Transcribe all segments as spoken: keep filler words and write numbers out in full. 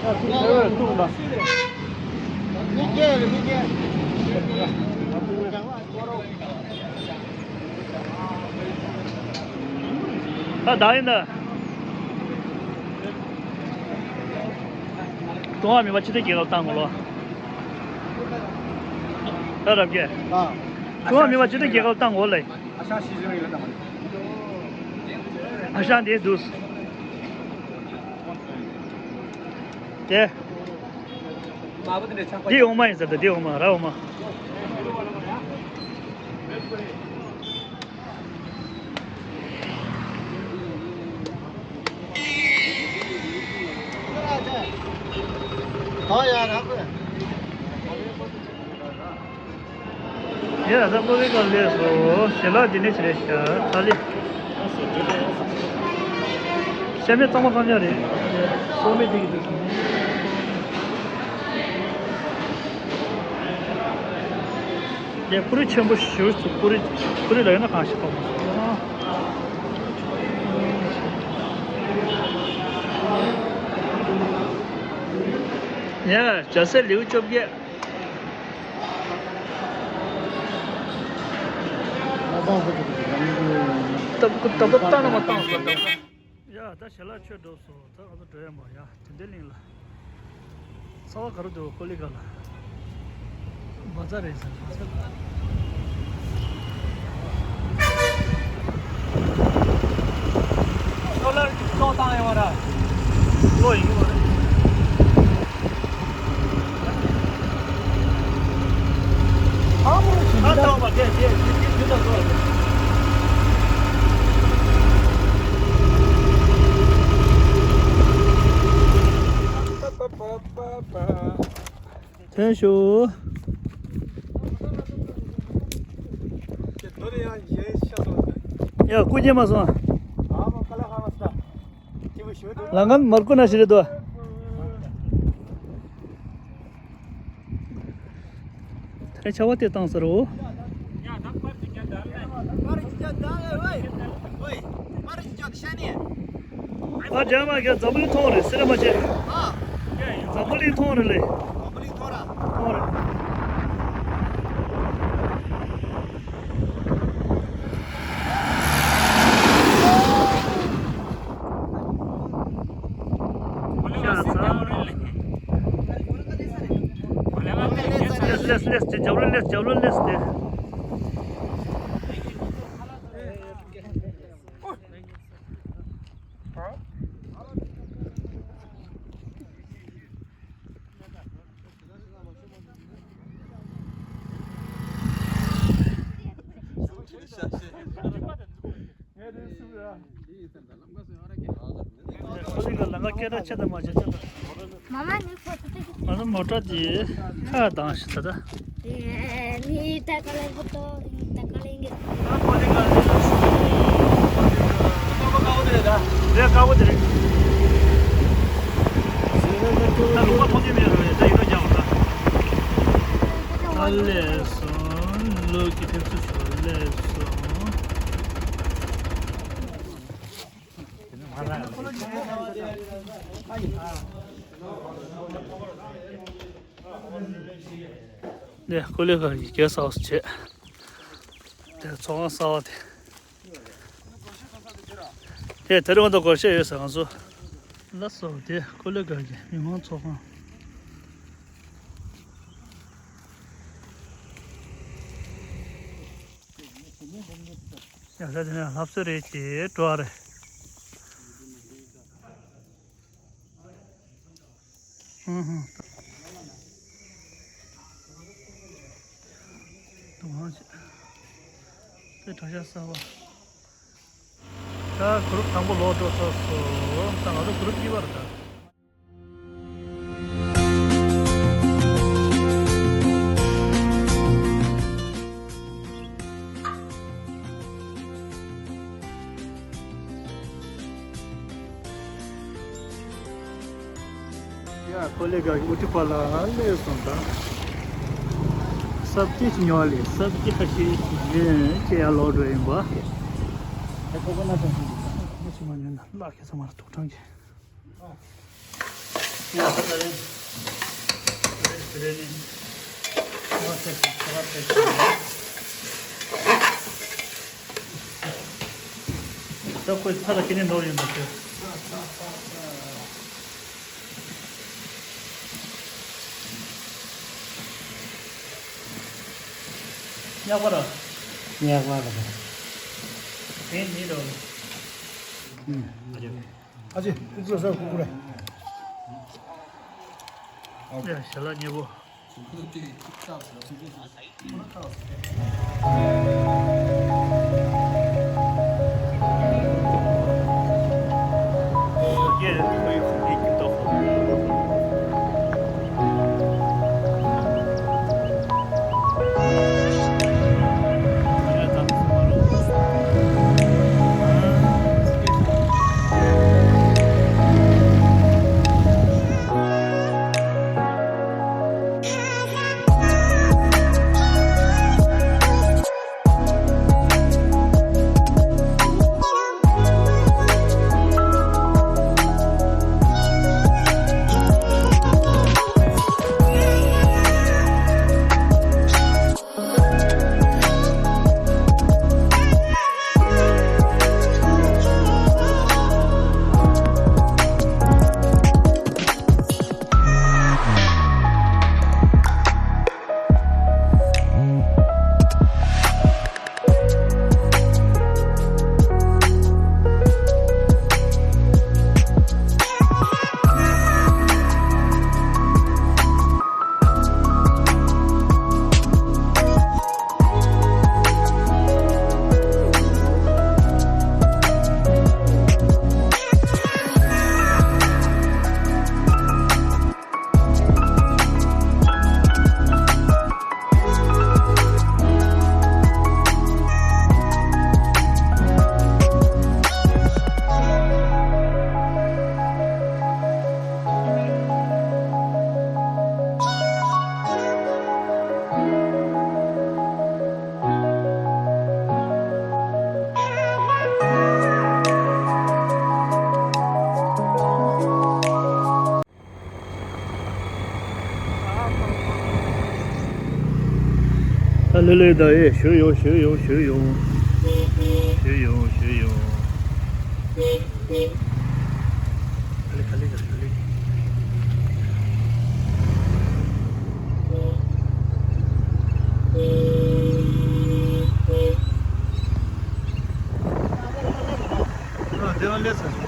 ད་ད་ཡིན་ད། ཀྲུང་ཧྭ་མི་དམངས་སྤྱི་མཐུན་རྒྱལ་ཁབ་བཏང་དགོས་ལོ། ད་རབ་རྒྱས། ཀྲུང་ཧྭ་མི་དམངས་སྤྱི་མཐུན་རྒྱལ་ཁབ་བཏང་དགོས་ལེ། ཨ་ཞང་དེ་འདུག་དེ། འདི་འོ་མ་ཡིན་ཟེར་ད། འདི་འོ་མ་ར་འོ་མ། ཡ་ད་ཀོ་ལི་ག་ལས་སོ། ཞལ་ལག་འདི་ནས་ཆི་རེད་ཤག་ད་ལི། ཤ་མེད་གཙང་མ་གཙང་རྐྱང་རེད། སོ་མེད་འདི་གི་འདུག་དེ་ཀུ་རེ་ཆེན་པོ་ཞུ་ཚུགས། ཀུ་རེ་ཀུ་རེ་ལ་ཡོད་ན་གང་ཞིག་གཏོང་མ་སོང་། ཡ་རྒྱ་སེ་ལེའུ་བཅོ་བརྒྱད། ཏག་ཏག་ཏག་ན་མ་བཏང་སོང་། ཡ་ད་ཞལ་ལག་མཆོད་འགྲོ་སོང་། ད་ང་ཚོ་འགྲོ་ཡ་མ་ཡ། དེ་འདྲའི་གླིང་ལ། ཚ་བ་ག་རེ་འདུག་ཀོ་ལི་ག་ལ། བ་ཚྭ་རེད་ཟེར། བ་ཚྭ། སོ་ལར་གྱི་ཤོག་བཏང་ཡོང་བ་ར། ལོ་ཡིན་གྱི་མ་རེད། ཨ་ལྟ་བ་དེ་དེ་དེ་དེ་དེ་ལ་ལོ། ཐོན་ཤོག་ཡ། སྐུ་མཁྱེན་མ་སོང་། ལང་ཀ་མར་ཀུ་ན་ཤི་རེད་དོ། ད་ཆར་པ་དེ་བཏང་ཟེར་རོ། ཨ་རྒྱ་མ་རྒྱ་འཛམ་བུ་གླིང་མཐོང་རེད་ཟེར་མ་བྱེད། འཛམ་བུ་གླིང་མཐོང་རེད་ལེ། མཐོང་རེད། ཤ་ཚ། ལེས་ལེས་ལེས་ཏེ། རྒྱབ་ལོ་ལེས། རྒྱབ་ལོ་ལེས་ཏེ། ཁོ་ཚོ་ལ་ང་སྐད་གྲགས་ཆེ་ཙམ་མ་བྱེད་ཚེ། ང་ཚོ་མོ་ཊ་དེ་ཁ་བཏང་ཞིག་ད་ལྟ། དེ་ནི་ད་ག་ལེར་བུ་ཏོ་ད་ག་ལེར་ཡིན་གྱི། ད་ཁོ་ཚོ་ལ་ལས་ལ་སུ། ཁོ་ཚོ་ཁ་བོ་དེ་རེད་ད། རེད། ཁ་བོ་དེ་རེད། ད་ལུང་པ་མཐོང་རྒྱུ་མེད་རེད། ད་ཡིན་ན་རྒྱག་པ་ད། ད་ལས་སོང་། ལོ་གི་ཐེབས་སུ་ལས་སོང་། ནས་ཀོ་ལི་གྷལ་གྱི་གེ་སི་ཧའུ་སི་བྱས། དེ་ཚོགས་ཁང་གསར་པ་དེ། དེ་དེ་རིང་ང་ཚོ་སྒོར་གཞས་ཡོད་ཟེར། ང་ཚོ། ལགས་སོ། དེ་ཀོ་ལི་གྷལ་གྱི་མི་མང་ཚོགས་ཁང་། ཡ་ད་དེ་ནས་ལྷ་གསོལ་རས་ཀྱི་བྲོ་བ་རེད། ཧུམ་ཧུམ། དུང་ཧང་ཆེ། དེ་གྲྭ་ཤག་གསར་པ། ད་གུ་རུབ་དང་པོ་ལོག་འགྲོ་ཚར་སོང་། ད་ང་ཚོ་གུ་རུབ་གཉིས་པ་རེད་ད། ཡ་ཀོ་ལི་གྷལ་གྱི་དབུ་ཁྲིད་པ་ལ་སླེབས་སོང་ད། སབ་ཀྱི་ཅི་ཉོ་ལེ། སབ་ཀྱི་ཁ་ཤས་ཉོས་ཅེས་ཡར་ལོག་འགྲོ་ཡིན་པ། ཨ་ཅི་མ་ཉོས་ན་ལག་ཁྱེད་ཚང་མར་དུག་སྦྲང་གི། ད་ཁོས་ཚ་ལ་ཁྱེར་ནས་ནོར་ཡོད་མ་ཤེས། ཉག་པ་ར། ཉག་པ་ར། དེ་ནི་རོ། ཨ་ཅེ། ཨ་ཅེ། ཨུ་ཚོ་ས་ཁུ་ཁུ་རེ། ཨ་ཞལ་ལག་མཉེས་པོ། ཨ་ལེ་ལེ་ད་ཨེ་བཞུར་ཡོང་བཞུར་ཡོང་བཞུར་ཡོང་། བཞུར་ཡོང་བཞུར་ཡོང་། ཨ་ལེ་ཨ་ལེ་ཨ་ལེ། ཨ་དེ་རང་ལས་ཚར།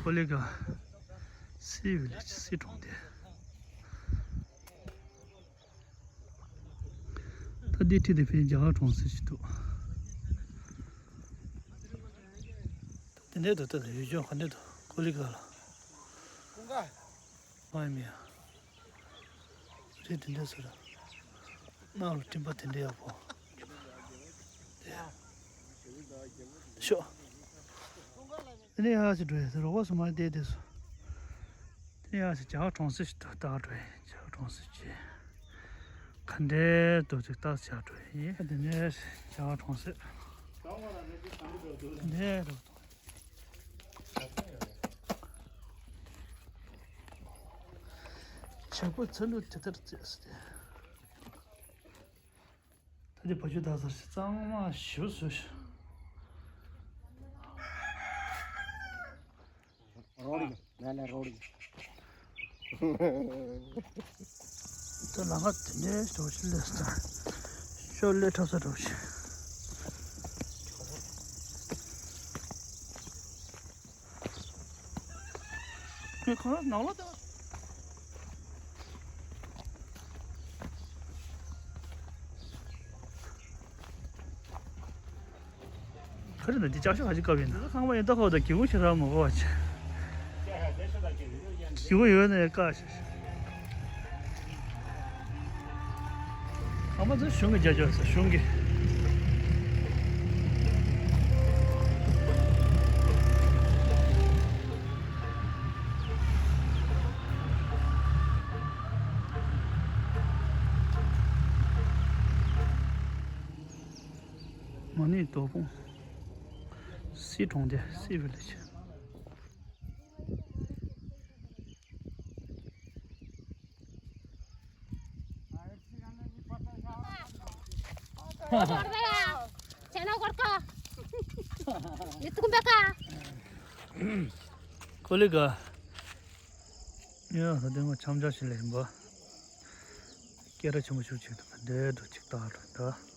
ཀོ་ལི་ག་སི་ཝི་ལེ་ཇི་སི་གྲོང་སྡེ། ད་འདི་ཁྲིད་དེ་ཕེབས་རྒྱ་གར་གྲོང་གསེབ་ཅིག་འདུག། ད་དེ་འདྲའི་འདུག། ད་ཡུལ་ལྗོངས་ག་འདྲ་འདུག། ཀོ་ལི་གྷལ་ལ། ཨ་མི་ཡ། རི་དེ་འདྲ་ཟེར། གནམ་ལ་སྤྲིན་པ་དེ་འདྲ་ཡག་པོ། ཤོག། དེ་ནས་ཡར་ཞིག་འགྲོ་ཡ་ཟེར། རོགས་པ་སུ་མ་བསྡད་དེ་སུ། དེ་ནས་ཡར་ཞིག་རྒྱ་གར་གྲོང་གསེབ་ཞིག་ཏུ་ལྟ་འགྲོ་ཡ། རྒྱ་གར་གྲོང་གསེབ་ཅིག་ག་འདྲའི་འདུག་ཅིག་ལྟ་བྱ་འགྲོ་ཡ་ཡིན། དེ་ནས་རྒྱ་གར་གྲོང་གསེབ་དེ་འདྲའི་འདུག། བྱེད་པོ་ཚ་ལུ་དེ་ལྟར་བརྩེགས་སུ་སྟེ། ད་དེ་བ་ཅུ་ད་ཟར་ཞིག་གཙང་མ་ཞིབ་བཟོས་ཤིང་། རོ་རིག་ན་ན་རོ་རིག། ད་ལམ་ཁ་དེ་འདྲའི་འགྲོ་ཞིག་ལས་ད། ཤོ་ལས་འཁྲབ་ས་འགྲོ་ཞིག། ངས་ཁོ་རང་ནང་ལོགས་དང་། ཁ་རི་ན་འདི་ལྕགས་ཤོག་ཧ་ཅིག་བཀབ་ཡིན་ན་ཁང་པ་ཡིན་ད་ཁོ་ད་སྒེའུ་ཁུང་ཞེ་དྲག་མ་དགོས་པ་ཆེ། སྒེའུ་ཁུང་ཡོད་ན་ཡང་དཀའ་ཤག། ཁང་པ་ཚོ་གཞུང་གི་རྒྱ་ཆོག་ས་གཞུང་གི། ཨ་ནི་དོ་དགོང་སི་གྲོང་རྡལ་སི་ཝི་ལེ་ཇི། ཀོ་ལི་ག་ཡ་ཧ་དེ་ང་འཆམ་འཆམ་ཞིག་ལས་ཡིན་པ། སྐད་གྲགས་ཆེན་པོ་ཞིག་ཅིག་འདུག་འདྲེ་འདུག་ཅིག་ལྟ་རུ་འདུག